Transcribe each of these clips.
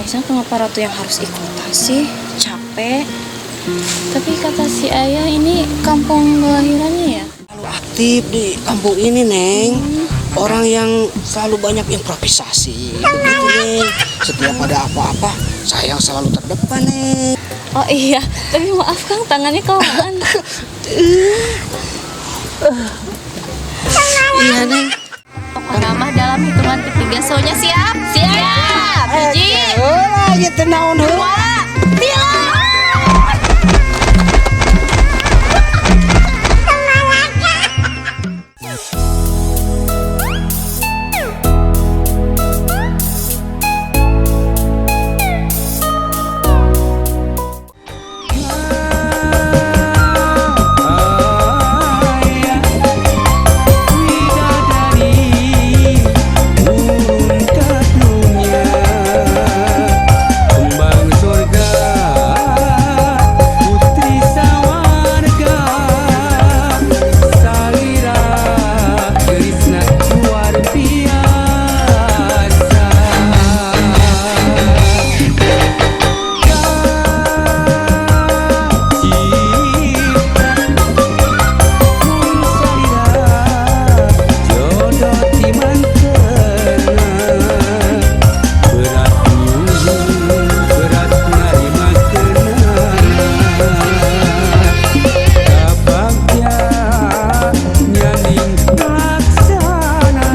Bisnisnya kenapa Ratu yang harus ikutan sih? Capek. Tapi kata si ayah ini kampung kelahirannya ya? Selalu aktif di kampung ini, Neng. Orang yang selalu banyak improvisasi. Begitu, Neng. Setiap ada apa-apa, saya yang selalu terdepan, Neng. Oh iya, tapi maaf Kang, tangannya kelamaan. Iya, Neng. Pokoknya mah dalam hitungan ketiga soalnya siap. Siap. Hiji, Heula, ieu teh naon heula? dua, tilu. Bidadari turun ke dunia, kembang surga, putri sawarga, salira gerisna luar biasa. Cipta mun salira jodoh ti mantena, berat nyuhun, berat narima kenana, kabagja nyaning laksana.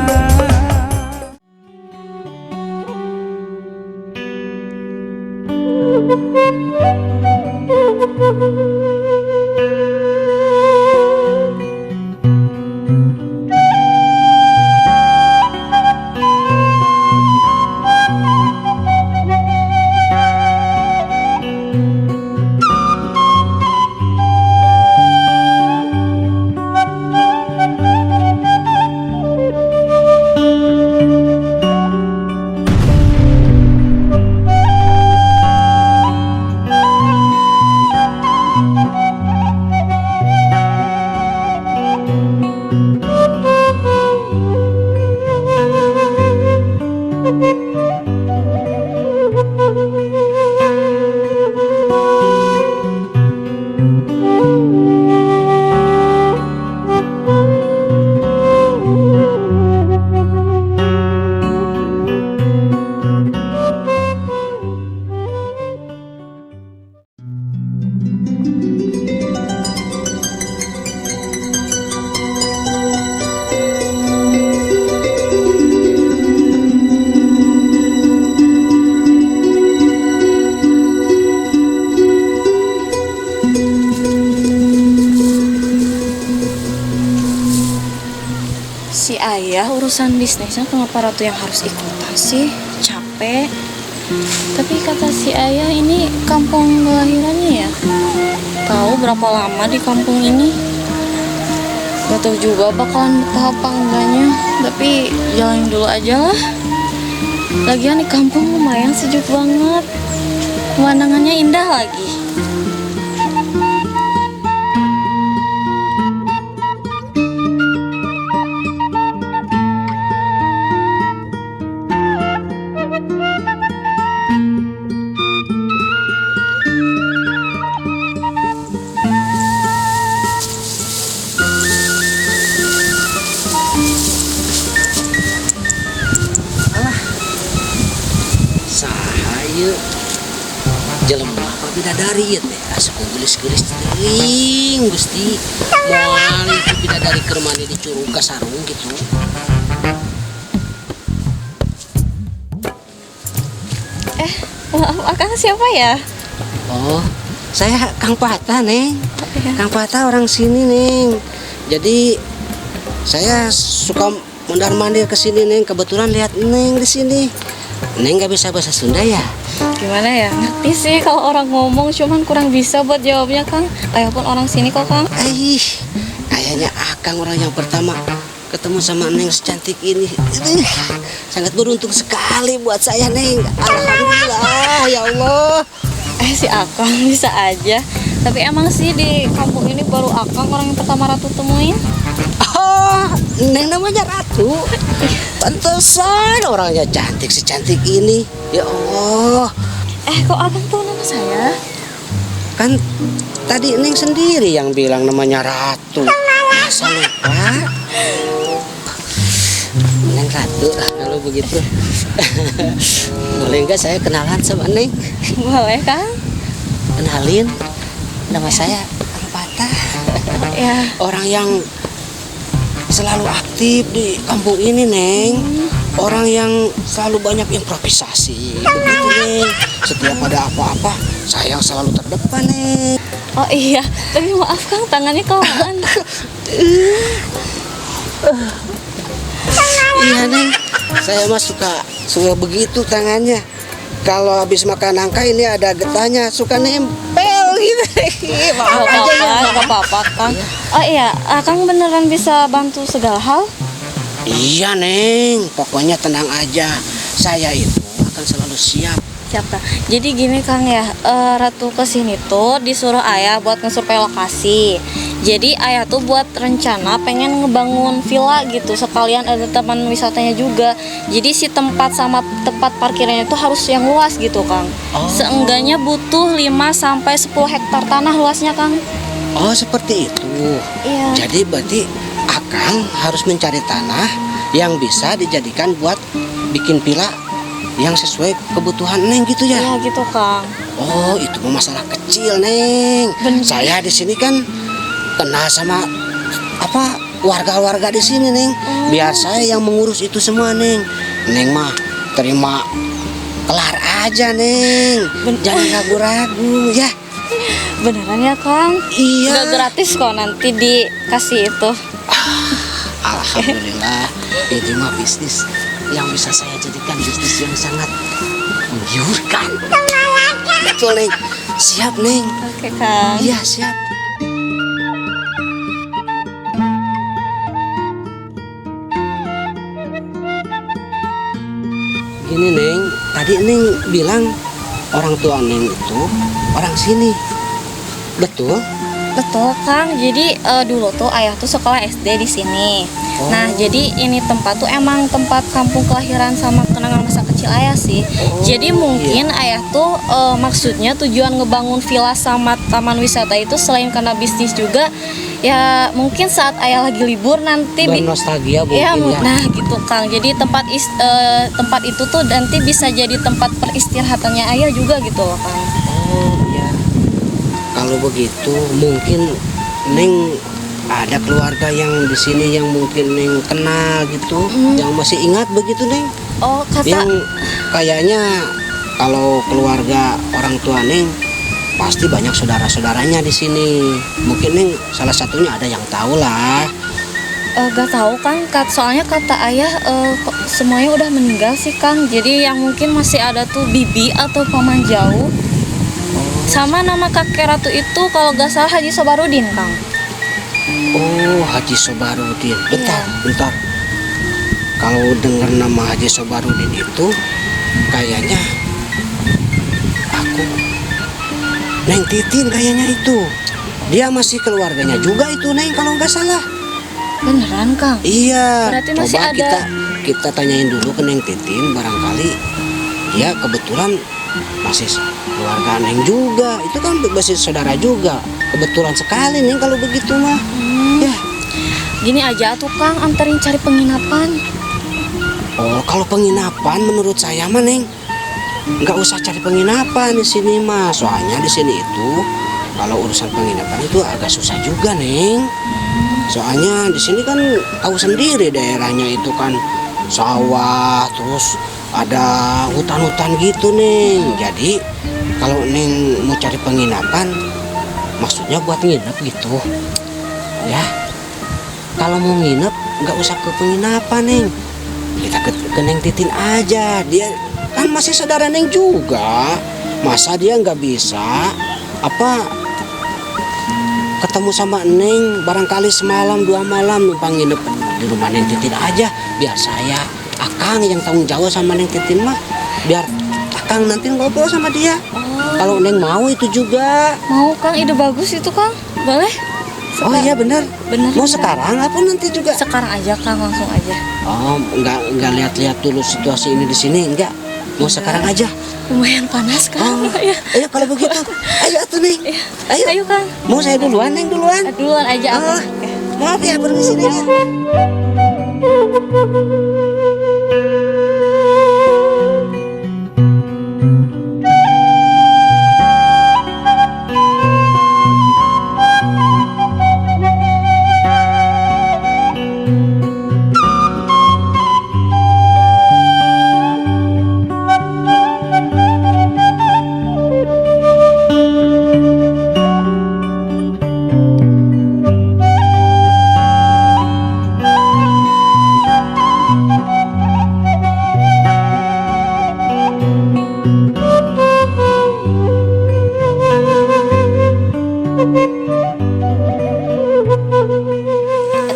Si ayah urusan bisnisnya kenapa Ratu yang harus ikutan sih? Capek. Tapi kata si ayah ini kampung kelahirannya ya? Tahu berapa lama di kampung ini? Gak tahu juga bakalan betah apa enggaknya. Tapi jalanin dulu aja lah. Lagian di kampung lumayan sejuk banget. Pemandangannya indah lagi. Alah. Saha ieu? Jelema apa bidadari ieu teh? Asa ku geulis-geulis teuing, Gusti. Moal itu bidadari keur mandi di curug ka sarung gitu. Eh, maaf, Akang siapa ya? Oh, saya Kang Pata, Neng. Iya. Kang Pata orang sini, Neng. Jadi saya suka mondar-mandir ke sini, Neng. Kebetulan lihat Neng di sini. Neng nggak bisa bahasa Sunda ya? Gimana ya? Ngerti sih kalau orang ngomong, cuman kurang bisa buat jawabnya, Kang. Ayah pun orang sini kok, Kang. Ih, kayaknya Akang orang yang pertama ketemu sama Neng secantik ini. Ih, sangat beruntung sekali buat saya, Neng. Alhamdulillah, ya Allah. Si Akang bisa aja. Tapi emang sih di kampung ini baru Akang orang yang pertama Ratu temuin. Oh, Neng namanya Ratu. Pantesan orangnya cantik secantik ini. Ya Allah. Kok Akang tahu nama saya? Kan tadi Neng sendiri yang bilang namanya Ratu. Masa lupa? Neng Ratu, kalau begitu. Boleh nggak saya kenalan sama Neng? Boleh, Kang? Kenalin, nama saya Kang Patah. Ya. Orang yang selalu aktif di kampung ini, Neng. Orang yang selalu banyak improvisasi. Begitu, Neng. Setiap ada apa-apa, saya yang selalu terdepan, Neng. Oh iya, tapi maaf Kang, tangannya kelamaan. Iya, Neng. Saya mah suka suka begitu tangannya. Kalau habis makan nangka ini ada getahnya, suka nempel gitu. Maaf Gak aja ya. apa-apa, gak apa-apa Kang. Oh iya, Akang beneran bisa bantu segala hal? Iya, Neng. Pokoknya tenang aja. Saya itu akan selalu siap. Siap, Kang. Jadi gini Kang ya, Ratu kesini tuh disuruh ayah buat ngesurvei lokasi. Jadi ayah tuh buat rencana pengen ngebangun villa gitu, sekalian ada taman wisatanya juga. Jadi si tempat sama tempat parkirnya itu harus yang luas gitu Kang. Oh. Seenggaknya butuh 5 sampai 10 hektar tanah luasnya Kang. Oh, seperti itu. Iya. Jadi berarti Akang harus mencari tanah yang bisa dijadikan buat bikin villa yang sesuai kebutuhan Neng gitu ya. Iya gitu Kang. Oh, itu mah masalah kecil, Neng. Bener. Saya di sini kan kenal sama apa warga-warga di sini, Neng. Biar saya yang mengurus itu semua, Neng. Neng mah terima kelar aja, Neng. Jangan ragu-ragu ya. Beneran ya Kang? Iya. Nggak gratis kok nanti dikasih itu. Alhamdulillah, ini mah bisnis yang bisa saya jadikan bisnis yang sangat menggiurkan. Betul, Neng. Siap, Neng. Oke Kang. Iya, siap. Gini, Neng. Tadi Neng bilang orang tua Neng itu orang sini. Betul? Betul Kang. Jadi dulu tuh ayah tuh sekolah SD di sini. Oh. Nah, jadi ini tempat tuh emang tempat kampung kelahiran sama kenangan masa kecil ayah sih. Oh, Jadi mungkin ayah tuh maksudnya tujuan ngebangun villa sama taman wisata itu selain karena bisnis juga, ya mungkin saat ayah lagi libur nanti Bernostalgia mungkin ya, ya. nah gitu Kang. Jadi tempat itu tuh nanti bisa jadi tempat peristirahatannya ayah juga gitu loh Kang. Oh ya. Kalau begitu mungkin Neng ada keluarga yang di sini yang mungkin Neng kenal gitu, yang masih ingat begitu Neng. Oh, kata Yang kayaknya kalau keluarga orang tua Neng pasti banyak saudara-saudaranya di sini. Mungkin Neng salah satunya ada yang tahu lah. Gak tahu Kang, soalnya kata ayah kok semuanya udah meninggal sih Kang. Jadi yang mungkin masih ada tuh bibi atau paman jauh. Sama nama kakek Ratu itu kalau gak salah Haji Sobarudin Kang. Oh, Haji Sobarudin. Bentar, bentar. Kalau dengar nama Haji Sobarudin itu kayaknya aku Neng Titin kayaknya itu. Dia masih keluarganya juga itu Neng kalau nggak salah. Beneran Kang? Iya. Berarti masih Coba ada. kita tanyain dulu ke Neng Titin, barangkali dia kebetulan masih keluarga Neng juga. Itu kan masih saudara juga. Kebetulan sekali Neng kalau begitu mah. Ya. Gini aja tuh Kang, anterin cari penginapan. Oh, kalau penginapan menurut saya mah Neng nggak usah cari penginapan di sini mah. Soalnya di sini itu kalau urusan penginapan itu agak susah juga Neng. Soalnya di sini kan tahu sendiri daerahnya itu kan sawah, terus ada hutan-hutan gitu Neng. Jadi kalau Neng mau cari penginapan, maksudnya buat nginep gitu, ya. Kalau mau nginep nggak usah ke penginapan Neng. Kita ke Neng Titin aja. Dia kan masih saudara Neng juga. Masa dia nggak bisa apa ketemu sama Neng barangkali semalam dua malam numpang nginep di rumah Neng Titin aja. Biar saya Akang yang tanggung jawab sama Neng Titin mah. Biar Akang nanti ngobrol sama dia. Oh. Kalau Neng mau itu juga. Mau Kang, ide bagus itu Kang. Boleh? Oh iya benar. Bener. Mau sekarang apa nanti juga? Sekarang aja Kang, langsung aja. Oh, nggak lihat-lihat dulu situasi ini di sini, enggak. Mau sekarang aja? Lumayan panas kan? Oh, Ya. ayo kalau begitu. Ayo atuh, Neng. Ayo. Ayo, Kang. Mau saya duluan, Neng, duluan. Duluan aja aku. Oh, maaf ya, permisi, Neng. Ya.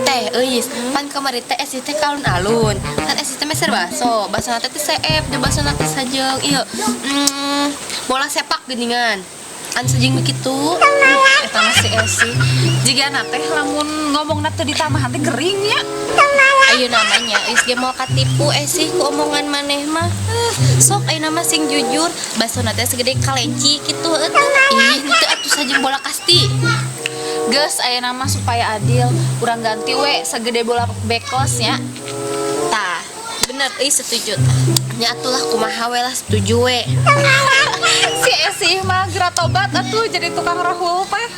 Teh, euis, pan kamari teh esi teh ka alun-alun. Kan esi teh meser baso, baso teh teh seep, di baso teh sajeng ieu. Bola sepak geuningan. Anu sajeng kitu. Eta mah si Esi. Jigana teh lamun ngomongna teu ditambahan teh gering nya. Ayo namanya, euis ge moal katipu esi ku omongan maneh mah. Sok ayeuna mah sing jujur, basona teh segede kalenci kitu heueuh teh. Ih, henteu atuh sajeng bola kasti. Geus ayeuna mah supaya adil, urang ganti we segede bola bekos nya. Tah, bener euy setuju tah. Nya atulah kumaha we lah setuju we. Si Esi mah geura tobat atuh jadi tukang rahul teh.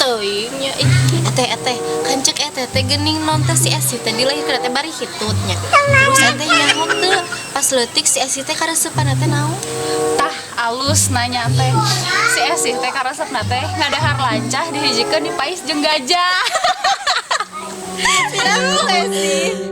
Teuing nya ih, eteh eteh kan cek eteh teh geuning non teh si Esi teh dilahirkeun teh bari hitut nya. Terus eteh nyaho teu pas leutik si Esi teh karesepna teh naon? Tah alus nanya teh. Si Esi teh karesepna teh ngadahar lancah dihijikeun di pais jeung gajah. Aduh Esi.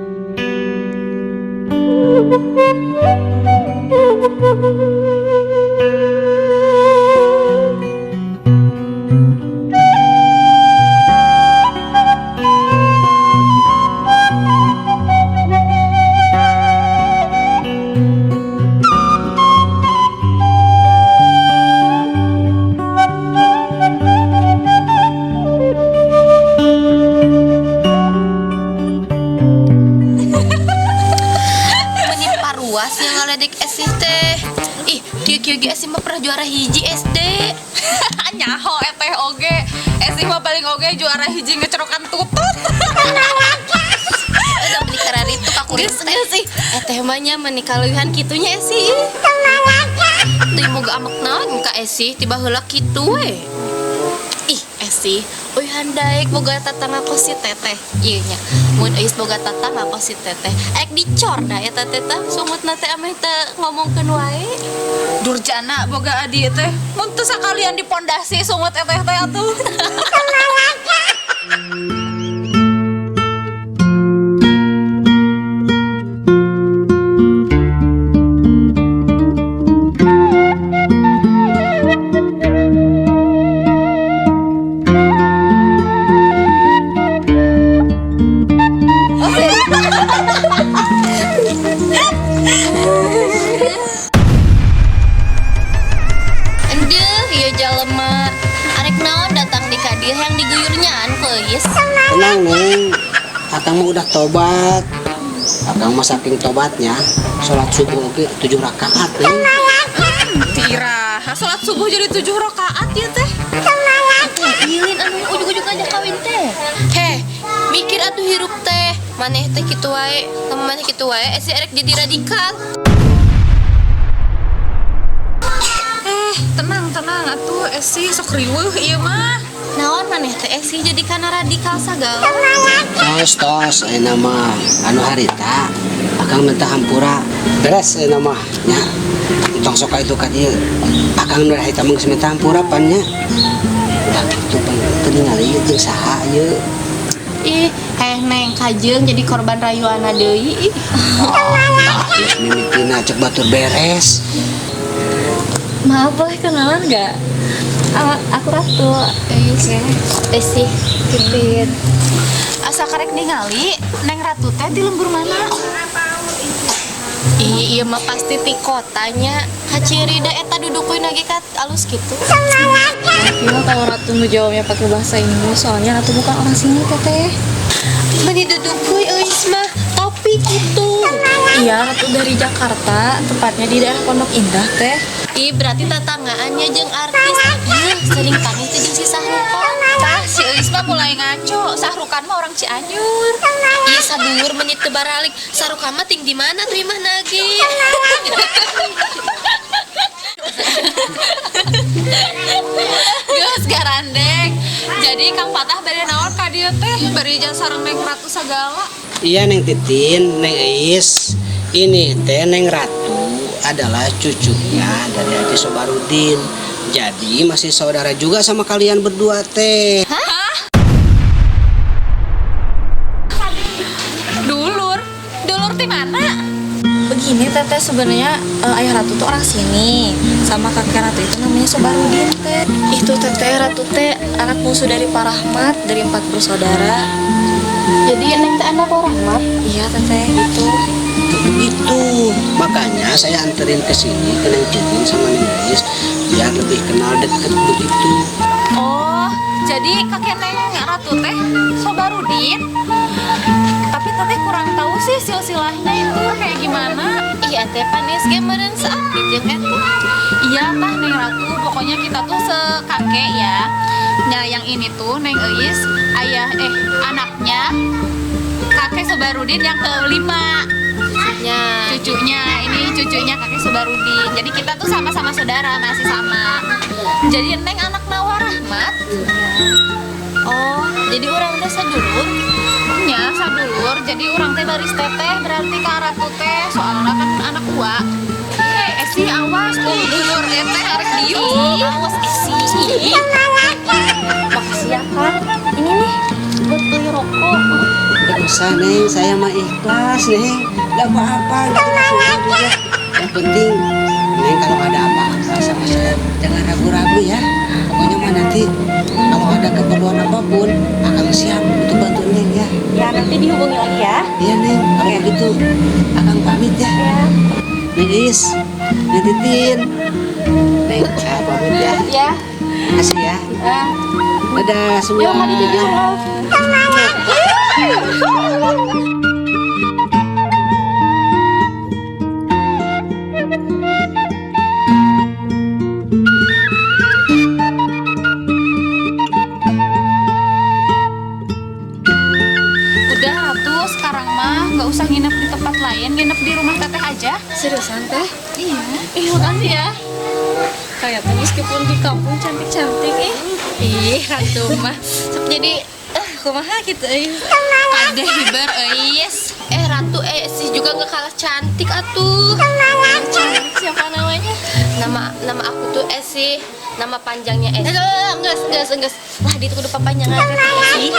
Meni paruas yang ngaledek Esi teh. Ih, kieu-kieu ge Esi mah pernah juara hiji SD. Nyaho eteh oge. Esi mah paling oge juara hiji ngecerokan tutut. Udah beli kararitu ka kuring teh. Geus ih, eteh mah nya meni kaleuwihan kitu nya Esi. Teuing boga amek naon ka Esi tiba heula kitu we. Ih, Esi, euy daek boga tatangga kos si teteh. Ieu nya, mun euis boga tatangga kos si teteh, ek dicor da eta teh tah sungutna teh ameh teu ngomongkeun wae. Durjana boga adi teh. Mun teu sakalian di pondasi sungut eteh teh atuh. Endeuh, ieu jalema. Arek naon datang di kadieu yang diguyurnyaan ku euis. Tenang, Neng. Akang mah udah tobat. Akang mah saking tobatnya, sholat subuh oge 7 rakaat, Neng. Tira, sholat subuh jadi 7 rakaat ya teh. Ilin anu ujug-ujug aja kawin teh. Heh, mikir atuh hirup teh. Maneh teh kitu wae, lamun maneh kitu wae esi erek jadi radikal. Tenang tenang atuh Esi sok riweuh ieu mah. Naon maneh teh esi jadi kana radikal sagala. Tos tos ayeuna mah anu harita akang minta hampura beres ayeuna mah nya. Tong sok ka itu ka dieu. Akang nu harita mah geus minta hampura pan nya. Udah kitu pan teu ningali ieu jeung saha ieu. Ih, heh neng kajeung jadi korban rayuana deui. Ih. Oh, geus mimitina cek batur beres. Maaf, boleh kenalan nggak? Aku Ratu. Oke. Esi. Pipit. Asa karek ningali Neng Ratu teh di lembur mana? Ih, ieu mah pasti ti kotanya. Kaciri da eta dudukuin lagi ka alus kitu. Gimana kalau Ratu ngejawabnya pakai bahasa Inggris? Soalnya Ratu bukan orang sini, Teteh. Meni dudukui euis mah topi gitu. Iya, Iya, Ratu dari Jakarta, tepatnya di daerah Pondok Indah teh. Ih, berarti tetanggaannya jeung artis. Iya, sering panggil teh jeung si Sahrukan. Tah, si Eis mah mulai ngaco. Sahrukan mah orang Cianjur. Ih, sadulur menit teu baralik. Sahrukan mah ting di mana tuh imah nage? Geus garandeng. Jadi Kang Patah bade naon ka dieu teh? Bari jang sareng Neng Ratu sagala. Iya Neng Titin, Neng Eis. Ini teh Neng Ratu adalah cucunya dari Haji Sobarudin. Jadi masih saudara juga sama kalian berdua teh. Dulur. Dulur ti mana? Begini teteh, sebenarnya ayah Ratu tuh orang sini, sama kakek Ratu itu namanya Sobarudin teh. Itu teteh, Ratu teh anak bungsu dari Pak Rahmat dari 4 bersaudara. Jadi Neng teh anak Pak Rahmat? Iya teteh itu. Begitu. Makanya saya anterin ke sini ke Neng Titin sama Neng Eis biar lebih kenal deket begitu. Oh, jadi kakek Neng Ratu teh Sobarudin. Tapi teteh kurang tahu sih silsilahnya itu kayak gimana. Iya teh panis ge meureun saapit jeung eta. Iya tah Neng Ratu, pokoknya kita tuh sekakek ya. Nah, yang ini tuh Neng Eis, ayah anaknya kakek Sobarudin yang kelima. Cucunya. Cucunya, ini cucunya kakek Sobarudin. Jadi kita tuh sama-sama saudara, masih sama. Jadi Neng anak Nawar Rahmat. Oh, jadi urang teh sadulur? Nya sadulur, jadi urang teh baris teteh berarti ka Ratu teh, soalnya kan anak ua. Esi awas tuh dulur teteh harus diuk. Awas Esi. Makasih ya Kang. Ini nih buat beli rokok. Gak usah Neng, saya mah ikhlas Neng. Gak apa-apa, gak juga. Yang penting Neng kalau ada apa-apa sama saya jangan ragu-ragu ya. Pokoknya mah nanti kalau ada keperluan apapun Akang siap untuk bantu Neng ya. Ya nanti dihubungi lagi ya. Iya Neng, kalau begitu Akang pamit ya. Ya. Neng Is, Neng Titin, Neng saya pamit ya. Ya. Makasih ya. Dadah semua. Yuk, mari tidur. Udah Ratu, sekarang mah nggak usah nginep di tempat lain, nginep di rumah teteh aja. Seriusan teh? Iya. Ih, makasih ya. Kayak tuh meskipun di kampung cantik-cantik ih. Ih, Ratu mah sok jadi kumaha gitu euy. Kade hiber euis. Ratu sih juga nggak kalah cantik atuh. Cantik siapa namanya? Nama aku tuh Esi, nama panjangnya Esi. Enggak. Lah di kudu papanjangan Esi.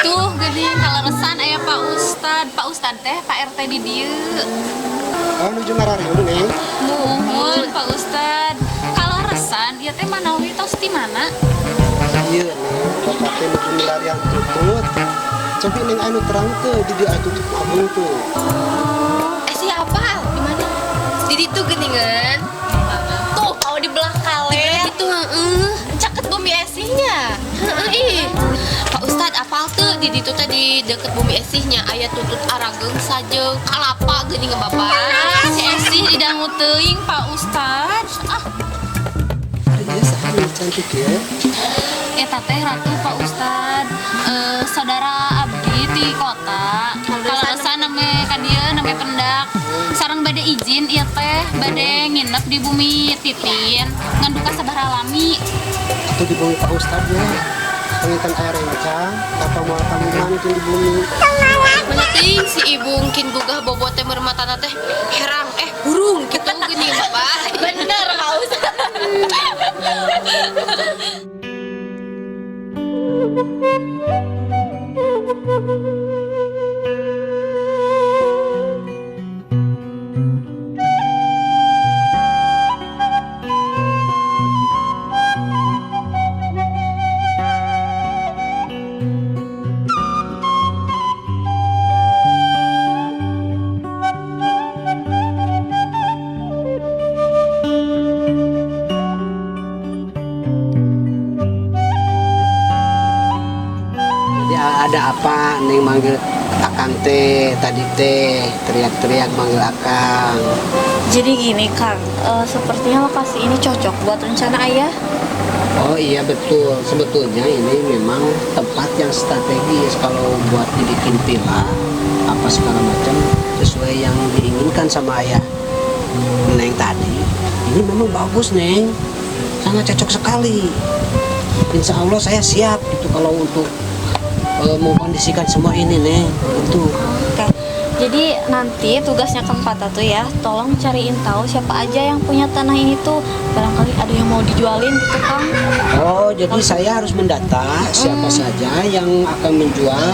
Tuh geuning kaleresan aya Pak Ustad. Pak Ustad teh Pak RT di dieu. Oh, nuju ngarareun Neng. Muhun Pak Ustad. Kaleresan ieu teh manawi tos ti mana? Iya Neng, bapak teh nuju milarian tutut. Cobi Neng anu terang teu di dieu aya tutut agung tuh. Esi apa? Di mana? Di ditu geuningan. Tuh, kau di belah kalen. Itu heeh. Caket bumi Esinya. Heeh ih. Pak Ustad apal teu di ditu teh di deket bumi Esihnya aya tutut arageung sajeung kalapa geuning Bapak. Si Esi didangu teuing Pak Ustad. Ah, Hari ieu saha nu cantik ya? eta teh Ratu Pak Ustad. Saudara abdi ti kota. Kaleresan name ka dieu name pendak. Sareng bade izin ieu teh bade nginep di bumi Titin ngan duka sabaraha lami. Atuh di bumi Pak Ustad ya. Panginten aya rencang, apa moal kaluman jeung di bumi. Mana teuing si ibu mungkin gugah bobo teh mermatana teh herang burung kitu geuning Bapak. Bener Pak Ustad. Jadi ada apa Neng manggil Akang teh tadi teh teriak-teriak manggil Akang? Jadi gini Kang, sepertinya lokasi ini cocok buat rencana ayah. Oh iya betul, sebetulnya ini memang tempat yang strategis kalau buat dibikin villa apa segala macam sesuai yang diinginkan sama ayah Neng tadi. Ini memang bagus Neng, sangat cocok sekali. Insya Allah saya siap itu kalau untuk mengkondisikan semua ini Neng. Itu. Oke. Jadi nanti tugasnya Kang Pata tuh ya, tolong cariin tahu siapa aja yang punya tanah ini tuh. Barangkali ada yang mau dijualin gitu Kang. Oh, jadi saya harus mendata siapa saja yang akan menjual.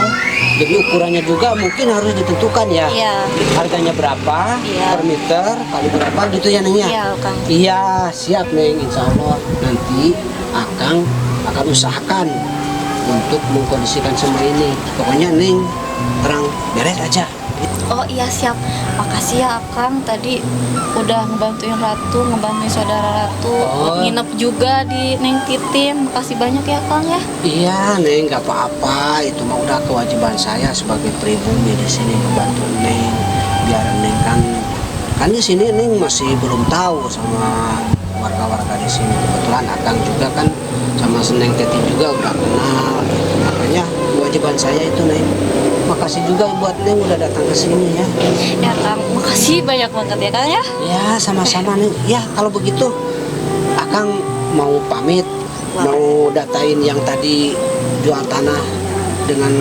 Jadi ukurannya juga mungkin harus ditentukan ya. Iya. Harganya berapa Iya. per meter kali berapa gitu ya Neng ya? Iya, Kang. Iya, siap Neng. Insya Allah nanti Akang akan usahakan untuk mengkondisikan semua ini. Pokoknya Neng terang beres aja. Oh iya siap. Makasih ya Akang tadi udah ngebantuin Ratu, ngebantuin saudara Ratu, Oh. nginep juga di Neng Titim. Makasih banyak ya Kang ya. Iya, Neng, nggak apa-apa. Itu mah udah kewajiban saya sebagai pribumi di sini membantu Neng. Biar Neng kan di sini Neng masih belum tahu sama warga-warga di sini. Kebetulan Akang juga kan sama Neng Teti juga udah kenal gitu. Makanya kewajiban saya itu Neng. Makasih juga buat Neng udah datang ke sini ya. Ya Kang, makasih banyak banget ya Kang ya. Ya, sama-sama Neng. Ya, kalau begitu Akang mau pamit, mau datain yang tadi jual tanah dengan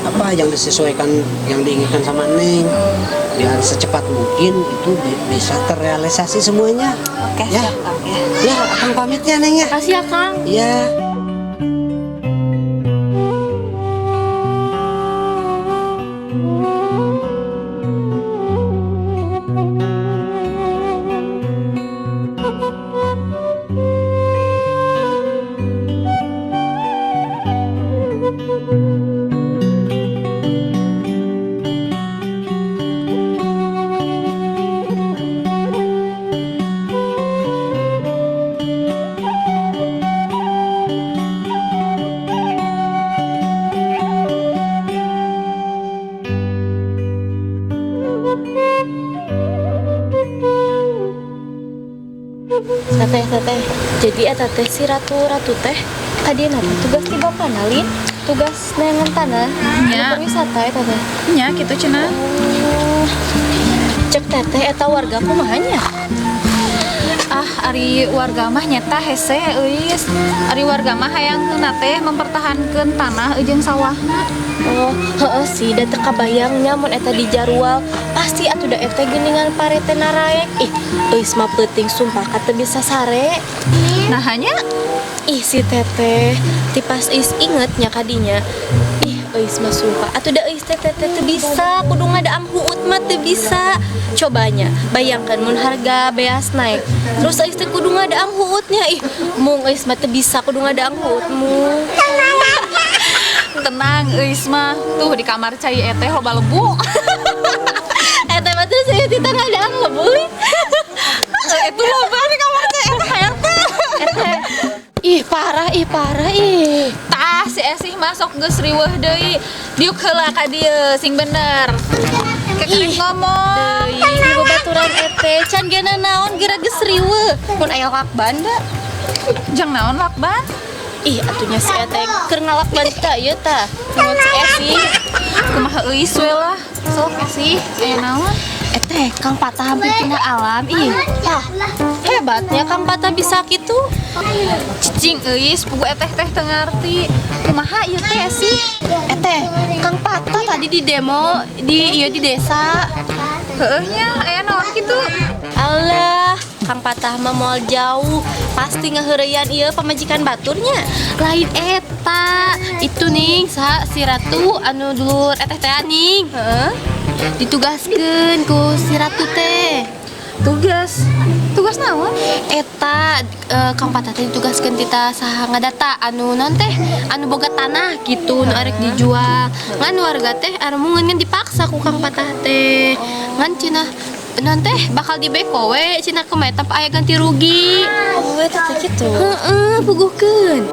apa yang disesuaikan yang diinginkan sama Neng. Biar secepat mungkin itu bisa terrealisasi semuanya. Oke, Ya. siap Kang ya. Ya, Akang pamit ya Neng ya. Makasih ya Kang. Ya. Teteh, teteh. Jadi eta teh si ratu-ratu teh tadi nanti tugas ti bapana lin, tugas neangan tanah Nya. anu pariwisata eta teh. Nya kitu cenah. Oh. Cek teteh eta warga kumaha nya? Ah, ari warga mah nyeta hese euis. Ari warga mah hayang teh mempertahankeun tanah jeung sawahna. Oh, heeh sih, da teu kabayang nya mun eta dijarual. Pasti atuh da eta geuningan parete naraek. Ih, euis mah peuting sumpah ka teu bisa sare. Nah, hanya Ih, si teteh, ti pas Eis inget nya kadinya. Ih, euis mah sumpah. Atuh da euis teh teteh teu bisa, kudu ngadaam huut mah teu bisa. Cobanya, bayangkan mun harga beas naik. Terus euis teh kudu ngadaam huutnya. Ih, mung euis mah teu bisa kudu ngadaam huut mung. Tenang euis mah. Tuh di kamar cai eteh loba lebu. Eta mah tuh saya tita ngadaam lebu. Itu loba di kamar cai eteh hayang teh. Eteh. Ih, parah, ih, parah, ih. Tah si Esih masuk geus riweuh deui. Diuk heula ka dieu sing bener. Kekerek Ih. ngomong. Deui, di babaturan ete can ge naon geura geus riweuh. Mun aya lakban da. Jang naon lakban? Ih, atunya si ete keur ngalakban ta ieu tah. Mun si Esi. Kumaha euis we lah. Sok Esih, aya naon? Eteh, Kang Patah hampir pindah alam. Ih, tah. Hebatnya Kang Patah bisa gitu. Cicing euis, pugu eteh teh teu ngarti. Kumaha ieu teh Esih? Eteh, Kang Patah tadi di demo di ieu di desa. Heueuh nya, aya naon kitu? Alah, Kang Patah mah moal jauh, pasti ngaheureyan ieu pamajikan baturnya. Lain eta, itu nih sa si Ratu anu dulur eteh teh ning. Heeh. Ditugaskeun ku si Ratu teh. Tugas. Tugas naon? Eta Kang Patah teh ditugaskeun tita saha ngadata anu naon teh anu boga tanah gitu nu arek dijual. Ngan warga teh aremungeun ngan dipaksa ku Kang Patah teh. Ngan cenah naon teh bakal dibeko we cenah kumaha tanpa aya ganti rugi. Oh, eta teh kitu. Heeh, puguhkeun.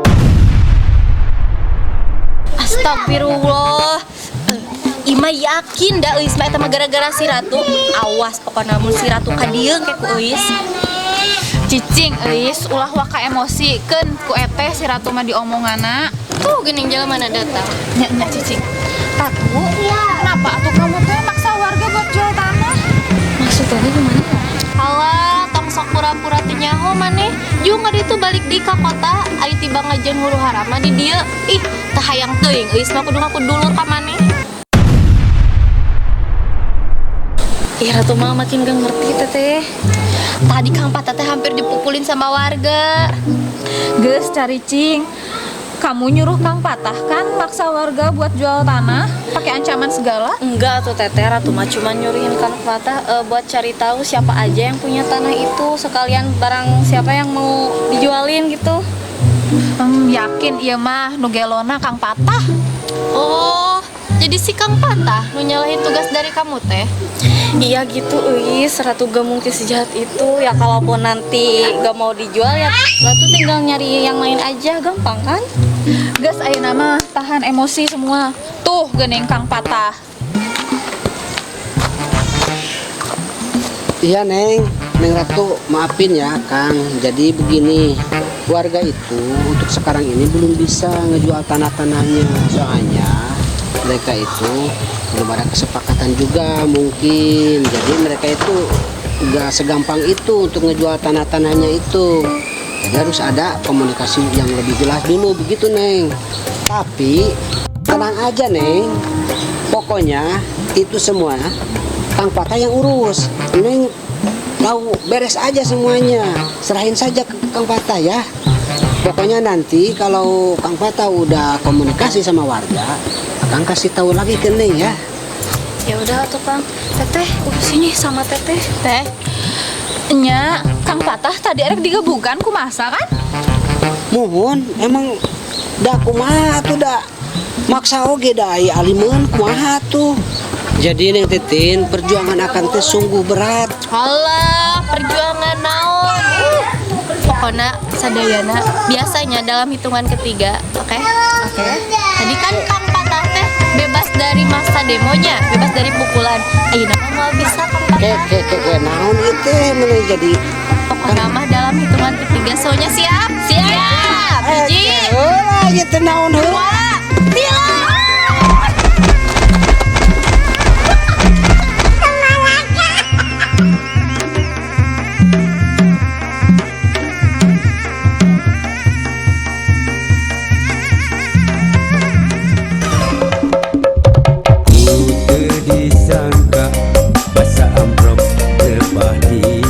Astagfirullah. Ima yakin da Euis mah eta mah gara-gara si Ratu. Awas pokona mun si Ratu ka dieu ke ku Euis. Cicing Euis, ulah waka emosi keun ku eteh si Ratu mah diomonganna. Tuh geuning jelema mana datang. Nya nya cicing. Ratu, kenapa atuh kamu teh maksa warga buat jual tanah? Maksudnya gimana ya? Alah, tong sok pura-pura teu nyaho maneh. Jung itu balik di ka kota, ayo tiba ngajen huru hara mah di dieu. Ih, teu hayang teuing Euis mah kudu ngaku dulur ka maneh. Ih, Ratu mah makin gak ngerti teteh. Tadi Kang Patah teh hampir dipukulin sama warga. Geus caricing. Kamu nyuruh Kang Patah kan maksa warga buat jual tanah pakai ancaman segala? Enggak tuh teteh, Ratu mah cuma nyuruhin Kang Fatah buat cari tahu siapa aja yang punya tanah itu, sekalian barang siapa yang mau dijualin gitu. Yakin ieu mah nu gelona Kang Patah. Oh, jadi si Kang Patah nu nyalahin tugas dari kamu teh? Iya gitu, Euis, Ratu gak mungkin sejahat itu. Ya kalaupun nanti gak mau dijual ya Ratu tinggal nyari yang lain aja, gampang kan? Geus ayeuna mah tahan emosi semua. Tuh geuning Kang Patah. Iya Neng, Neng Ratu maafin ya Kang. Jadi begini, warga itu untuk sekarang ini belum bisa ngejual tanah-tanahnya. Soalnya mereka itu belum ada kesepakatan juga mungkin. Jadi mereka itu nggak segampang itu untuk ngejual tanah-tanahnya itu. Jadi harus ada komunikasi yang lebih jelas dulu begitu Neng. Tapi tenang aja Neng, pokoknya itu semua Kang Patah yang urus. Neng tahu beres aja semuanya. Serahin saja ke Kang Patah ya. Pokoknya nanti kalau Kang Patah udah komunikasi sama warga, Kang kasih tahu lagi ke Neng ya. Ya udah tuh Kang, teteh urus ini sama teteh. Teh, Nya, Kang Patah tadi erek digebukan ku masa kan? Muhun, emang da kumaha tuh da maksa oge da ai alimeun kumaha tuh. Jadi Neng Titin, perjuangan akang teh sungguh berat. Alah, perjuangan naon. Pokoknya sadayana biasanya dalam hitungan ketiga, oke? Oke. Tadi kan Kang Patah teh bebas dari masa demonya, bebas dari pukulan. Ayeuna mah moal bisa Kang Patah. Ke ke ke ke naon itu mana jadi Pokoknya mah dalam hitungan ketiga soalnya siap. Siap. Hiji, Heula ieu teh naon heula. dua, tilu. Ku teu disangka basa amprok teu di